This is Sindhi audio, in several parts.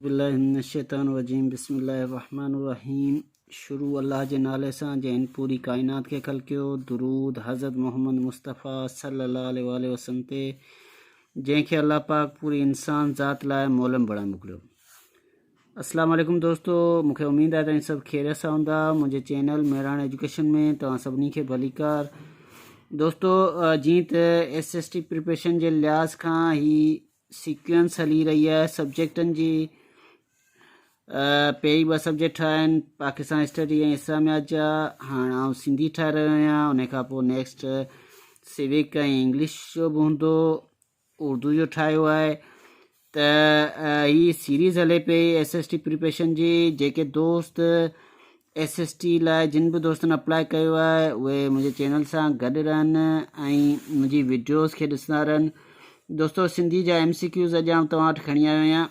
بالله من الشيطان الرجيم بسم الله الرحمن الرحيم شروع الله جي نالي سان جنهن پوري ڪائنات کي خلقيو. درود حضرت محمد مصطفيٰ صلي الله عليه واله وسلم تي جنهن کي الله پاڪ پوري انسان ذات لاء مولم بڻائي موڪليو. السلام عليڪم دوستو، مون کي اميد آهي توهين سڀ خيريت سان هوندا. منهنجي چينل مهراڻ ايجوڪيشن ۾ توهان سڀني کي ڀليڪار. دوستو، جيئن ته ايس ايس ٽي پريپريشن جي لحاظ کان هي سيڪوئنس هلي رهي آهي سبجيڪٽن جي، پهرين ٻه سبجيڪٽ ٺاهيا آهن پاڪستان اسٽڊي ۽ اسلاميات جا، هاڻ آئون سنڌي ٺاهي رهيو آهيان. ان کان پوء نيڪسٽ سوڪ ۽ انگلش جو به هوندو، اردو جو ٺاهيو آهي. ته هي سيريز هلي پئي ايس ايس ٽي پريپريشن جي. جيڪي دوست ايس ايس ٽي لاء جن به دوستن اپلائي ڪيو آهي اهي منهنجي چينل سان گڏ رهن ۽ منهنجي وڊيوز کي ڏسندا رهن. دوستو، سنڌي جا ايم سي ڪيوز اڄ آئون توهان وٽ کڻي آيو آهيان.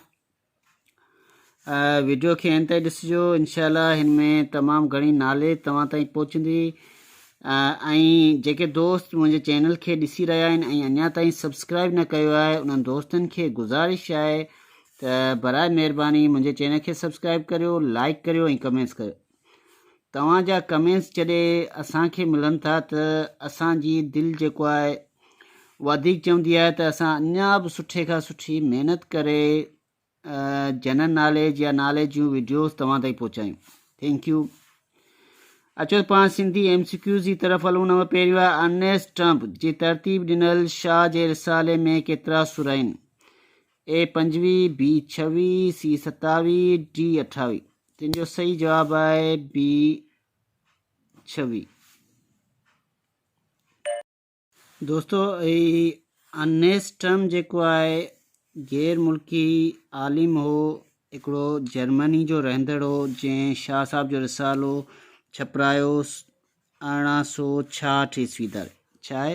وڊيو کي اينڊ تائين ڏسجو، انشاء الله هن ۾ تمام گهڻي ناليج توهان تائين پهچندي. ۽ جيڪي دوست منهنجي چينل کي ڏسي رهيا آهن ۽ اڃا تائين سبسڪرائب نه ڪيو آهي انهن دوستن کي گذارش آهي ته برائي مهرباني منهنجي چينل کي سبسڪرائب ڪريو، لائڪ ڪريو ۽ ڪمينٽس ڪريو. توهان جا ڪمينٽس جڏهن اسان کي ملن ٿا ته اسان جي دل جيڪو آهي وڌيڪ چوندي آهي ته اسان اڃا به سٺي کان سٺي محنت ڪري جنرل ناليج يا ناليج جون وڊيوز توهان تائين پهچايون. Thank you. اچو پاڻ سنڌي ايم سي ڪيوز جي طرف هلون. نمبر پهريون آهي ارنيسٽ ٽرمپ جي ترتيب ڏنل شاهه جي رسالي ۾ ڪيترا سر آهن؟ اي 25، بي 26، سي 27، ڊي 28. تن جو صحيح جواب آهي بي 26. دوستو، هي ارنيسٽ ٽرمپ جيڪو آهي غير ملڪي عالم هو، هڪڙو جرمني جو رهندڙ هو، جنهن شاهه صاحب جو رسالو ڇپرايو 1866 عيسوي ڌاري. ڇا آهي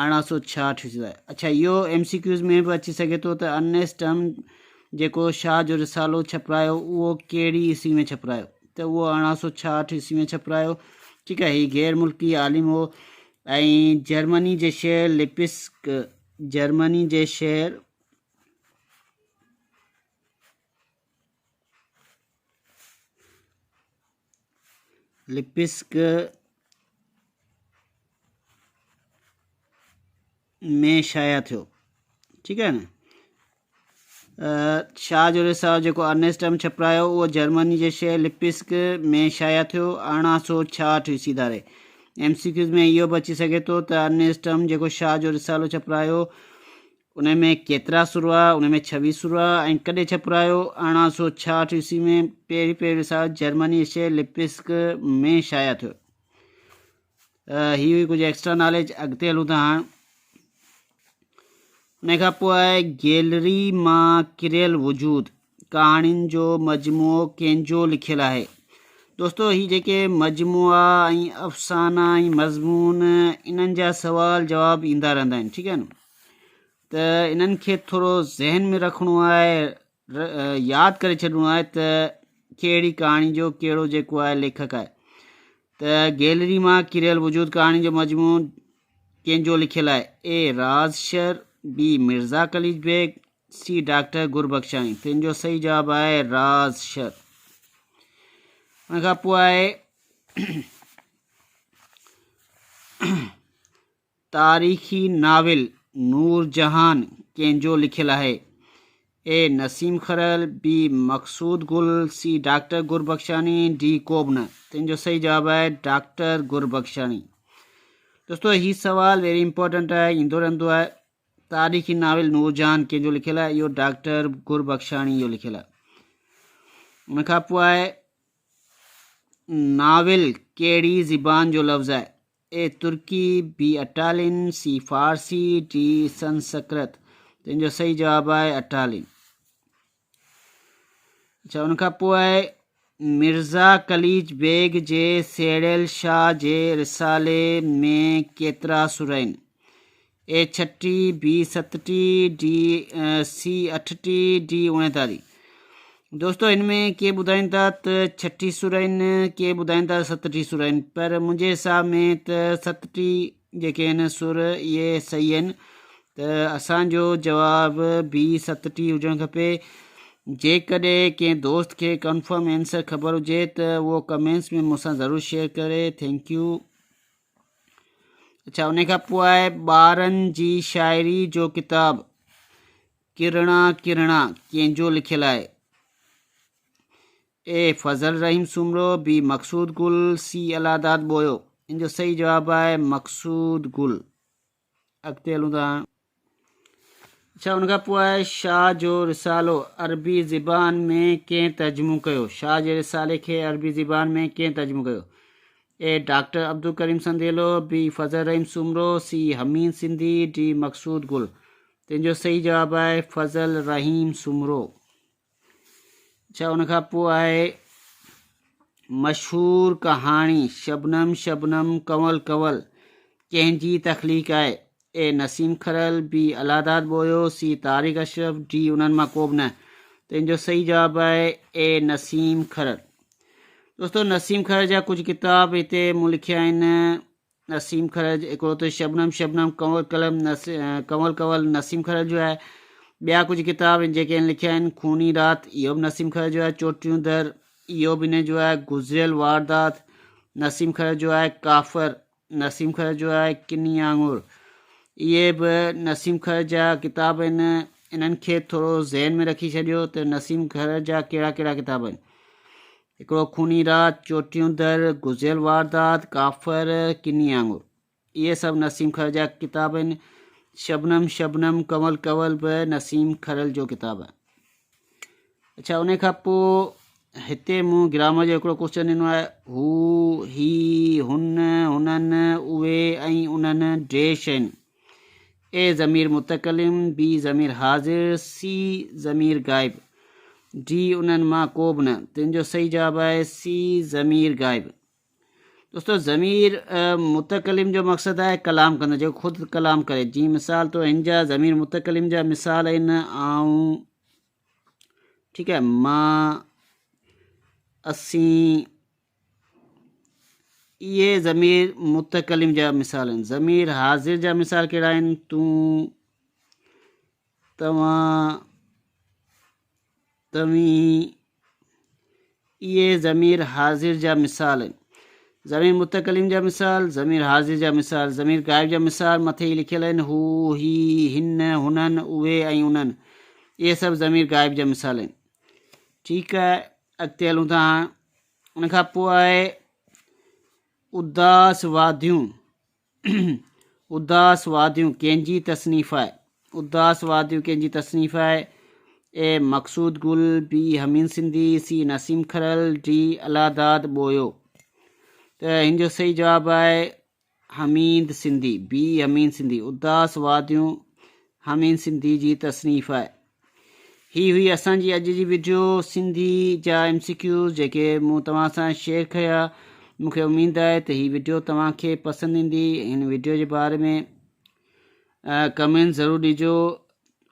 1866 عيسوي ڌاري. اڇا، اهو ايم سي ڪيوز ۾ به اچي سگهي ٿو ته ارنيسٽ ٽرمپ جيڪو شاهه جو رسالو ڇپرايو اهو ڪهڙي عيسوي ۾ ڇپرايو، ته اهو 1866 عيسوي ۾ ڇپرايو. ٺيڪ آهي، هي غير ملڪي عالم هو ۽ جرمني جي شهر لپسڪ، جرمني جي شهر لپسڪ ۾ شايع ٿيو. ٺيڪ آهي نه. شاهه جو رسالو جيڪو ارنيسٽ ٽرمپ ڇپرايو اهو جرمني جي شهر لپسڪ ۾ شايع ٿيو 1866 عيسوي ڌاري. ايم سي ڪيوز ۾ اهو به اچي سگهي ٿو ته ارنيسٽ ٽرمپ جيڪو شاهه جو رسالو ڇپرايو ان ۾ ڪيترا سر هئا؟ ان ۾ 26 سر هئا. ۽ ڪڏهن ڇپرايو؟ 1866 عيسوي ۾. پهرين پهرين رسالو جرمني جي شهر لپسڪ ۾ شايع ٿيو. هي هئي ڪجهه ايڪسٽرا ناليج. اڳتي هلون ٿا هاڻ. ان کان پوء آهي گيلري مان ڪريل وجود ڪهاڻين جو مجموعو ڪنهن جو لکيل آهي؟ دوستو، هي جيڪي مجموعا ۽ افسانا ۽ مضمون انهن جا سوال جواب ايندا رهندا آهن. ٺيڪ آهي نه، ته انهن کي ٿورو ذهن ۾ رکڻو آهي، ياد ڪري ڇڏڻو آهي ته ڪهڙي ڪهاڻي جو ڪهڙو جيڪو آهي ليکڪ آهي. ته گيلري مان ڪريل وجود ڪهاڻي جو مجموعو ڪنهن جو لکيل آهي؟ اي راز شر، B Mirza Qalich Beg, C doctor Gurbakhshani. تنهن جو صحيح جواب آهي راز شر. ان کان پوء آهي تاريخي ناول نور جهان ڪنهن جو لکيل آهي؟ اي Naseem Kharal, B Maqsood Gul, C doctor Gurbakhshani, D ڪوبه نه. تنهن جو صحيح جواب آهي ڊاڪٽر گربخشاڻي. دوستو، هي سوال ويري امپورٽنٽ آهي، ايندو رهندو آهي. تاريخي ناول نور جهان ڪنهن جو لکيل آهي؟ اهو ڊاڪٽر گربخشاڻي جو لکيل آهي. ان کان پوء آهي ناول ڪهڙي زبان جو لفظ آهي؟ اي ترڪي، بي اٽالين، سي فارسي، ڊي سنسڪرت. تنهن جو صحيح جواب آهي اٽالين. اڇا، ان کان پوء آهي مرزا قليچ بيگ جي سيڙيل شاهه جي رسالي ۾ ڪيترا سر آهن؟ اي 36، بي 67، ڊي سي 68، ڊي 39. دوستو، هن ۾ ڪي ٻڌائين ٿا ته 36 سر آهن، ڪي ٻڌائين ٿا 67 سر آهن، پر منهنجي حساب ۾ ته 67 جيڪي آهن سر اهي صحيح آهن، ته اسان جو جواب بي 67 هجڻ کپي. جيڪڏهن ڪنهن دوست کي ڪنفرم اينسر خبر هجي ته اهو ڪمينٽس ۾ مون سان ضرور شيئر ڪري thank you اچھا ان کان پوء آهي ٻارن جي شاعري جو ڪتاب ڪرڻا ڪرڻا ڪنهن جو لکيل آهي A Fazal Rahim Soomro B Maqsood Gul C Allah Dad Boyo ان جو صحيح جواب آهي مقصود گل اڳتي هلون ٿا هاڻ. اڇا ان کان پوء آهي شاهه جو رسالو عربي زبان ۾ ڪنهن ترجمو ڪيو؟ شاهه جي رسالي کي عربي زبان ۾ ڪنهن ترجمو ڪيو؟ A doctor Abdulkarim Sandilo, B Fazal Rahim Soomro, C Hameed Sindhi, D Maqsood Gul. تنهن جو صحيح جواب آهي فضل رحيم سومرو. اڇا ان کان پوء آهي مشهور ڪهاڻي شبنم شبنم ڪنول ڪنول ڪنهن جي تخليق آهي؟ A Naseem Kharal, B Allah Dad Boyo, C Tariq Ashraf, D انهن مان ڪو به نه. ته ان جو صحيح جواب آهي اي نسيم کرل. دوستو نسيم کرل جا ڪجهه ڪتاب هتي مون لکيا آهن. نسيم کرل هڪڙو ته شبنم شبنم ڪنول قلم ڪنول ڪنول نسيم کرل جو آهي ٻيا ڪجهه ڪتاب جيڪي هن لکيا آهن خوني رات اهو به نسيم کرل جو آهي چوٽيون در اهو به هن جو آهي گذريل واردات نسيم کرل جو آهي ڪافر نسيم کرل جو آهي ڪني آڱر اهي به نسيم کرل جا ڪتاب آهن انهن کي ٿورو ذهن ۾ رکي ڇڏيو ته نسيم کرل جا ڪهڙا ڪهڙا ڪتاب آهن هڪڙو خوني رات، چوٽيون در، گذريل واردات، ڪافر، ڪني آڱر. اهي سڀ نسيم کرل جا ڪتاب آهن. شبنم شبنم ڪنول ڪنول به نسيم کرل جو ڪتاب آهي. اڇا ان کان پوء هتي مون گرامر جو هڪڙو ڪوشچن ڏنو آهي هو، هي، هن، هنن، اهي ۽ انهن ڊيش آهن. اي ضمير متڪلم، بي ضمير حاضر، سي ضمير غائب، ڊي انهن مان ڪو به نه. تنهن جو صحيح جواب آهي سي ضمير غائب. دوستو ضمير متڪلم جو مقصد آهي ڪلام ڪندڙ جيڪو خود ڪلام ڪري جيئن مثال طور هن جا ضمير متڪلم جا مثال آهن آئون ٺيڪ آهي مان اسين اهي ضمير متڪلم جا مثال آهن. ضمير حاضر جا مثال ڪهڙا آهن؟ تون، توهان، توهين. اهي ضمير حاضر جا مثال آهن. ضمير متڪلم جا مثال، ضمير حاضر جا مثال، ضمير غائب جا مثال مٿي ئي لکيل آهن، هو، هي، هن، هنن، اهي ۽ انهن. اهي سڀ ضمير غائب جا مثال آهن. ٺيڪ آهي. اڳتي هلون ٿا هاڻ ان کان پوء آهي اداس واديون اداس واديون ڪنهن جي تصنيف آهي اداس واديون ڪنهن جي تصنيف آهي A Maqsood Gul B Hameed Sindhi C Naseem Kharal D Allah Dad Boyo ته هن جو صحيح جواب آهي حميد سنڌي، بي حميد سنڌي، اداس واديون حميد سنڌي جي تصنيف آهي. هي هئي اسان جي اڄ جي وڊيو سنڌي جا ايم سي ڪيوز جيڪي مون توهان سان شيئر ڪيا. مون کي اميد آهي ته هي وڊيو توهان کي پسند ايندي. هن وڊيو جي باري ۾ ڪمينٽ ضرور ڏجو.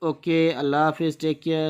اوڪي الله حافظ ٽيڪ ڪيئر.